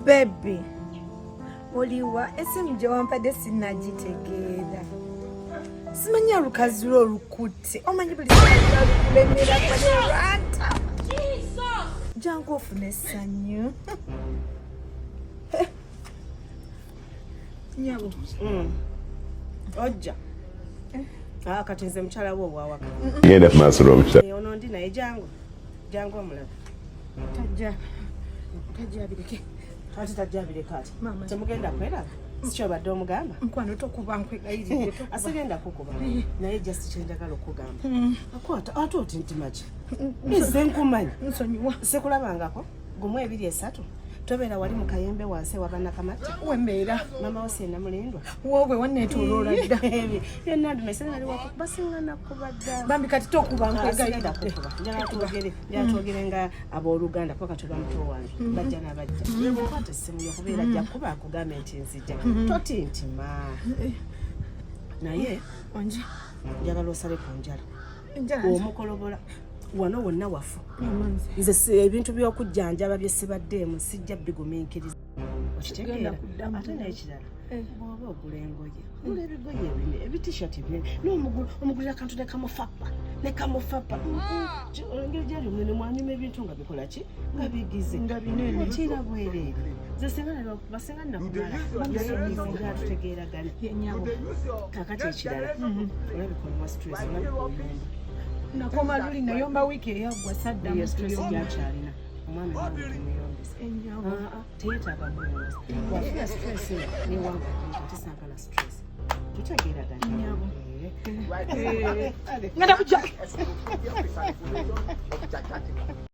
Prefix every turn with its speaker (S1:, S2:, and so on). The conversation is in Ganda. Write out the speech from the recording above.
S1: Baby, oliwa esimu gye wampadde sinnagitegeera. Simanyi olukazi lwo olukutte. Omanyi buli lukulemera kwaneranta. Jangu ofune essanyu. Nyabo.
S2: Ojja. Ah, kati nze mukyala wo owawaka.
S3: Genda ku maaso lw'omukyala.
S2: Eh, ono ndi naye jangu. Jangu omulabe.
S1: Tajja. Tajja abireke.
S2: Ate tajja abireke ati.
S1: Maama.
S2: Temugenda kweraba. Si kyobadde omugamba?
S1: Mukwano tokuba nkwegayiridde tokuba.
S2: Asigenda kukuba. Naye just kyenjagala okugamba. Akwata ate otintima ki? Nze nkumanyi.
S1: Nsonyiwa.
S2: Sikulabangako. Gumu ebiri esatu. Tobeera wali mu kayembe wansi ewa bannakamatte.
S1: Wembeera.
S2: Maama wo Ssenamulindwa.
S1: Woobwe wanneetooloola dda.
S2: Byonna ndumese nali wakukuba singa nakuba dda.
S1: Bambi kati tokuba
S2: Sigenda
S1: nkwegayiridde.
S2: kukuba. Njagala twogere, njagala twogere nga abooluganda kuba kati oba muto wange. Bajja n'abajja. Kwata essimu yo kubeera ajja kuba akugambe nti nzija. Totintima. Naye
S1: Wangi.
S2: njagala osale ku njala.
S1: Enjala.
S2: Omukolobola wano wonna wafu.
S1: Maama nze.
S2: Nze ebintu by'okujjanjaba bye sibaddeemu sijja bigumiikiriza. Okitegeera?
S1: Sigenda kuddamu.
S2: Ate n'ekirala, bw'oba ogula engoye, gula ebigoye ebinene, ebitishati ebinene, n'omugulira akantu ne kamufappa, ne kamufappa. Engeri gyali omunene mwanyuma ebintu nga bikola ki? Nga bigize.
S1: Nga binene.
S2: Otiira bwereere. Nze singa nali basinga nakumala, bambi tutegeeragane.
S1: Ye nnyabo.
S2: Kaakati ekirala, olabika oliwa stress, olabika oyomba.
S1: Nakoma luli nayomba wiiki eyaggwa saddamu
S2: Eyo stress
S1: kuyomba.
S2: gyakyalina. Omwami wange tumuyombesa.
S1: Ennyabo.
S2: Ah, ah, teyeetaaga muyombesa. Bw'afuna stress newanga ate saagala stress. Tutegeeragane.
S1: Nnyabo.
S2: Eh.
S1: Ngenda kujja.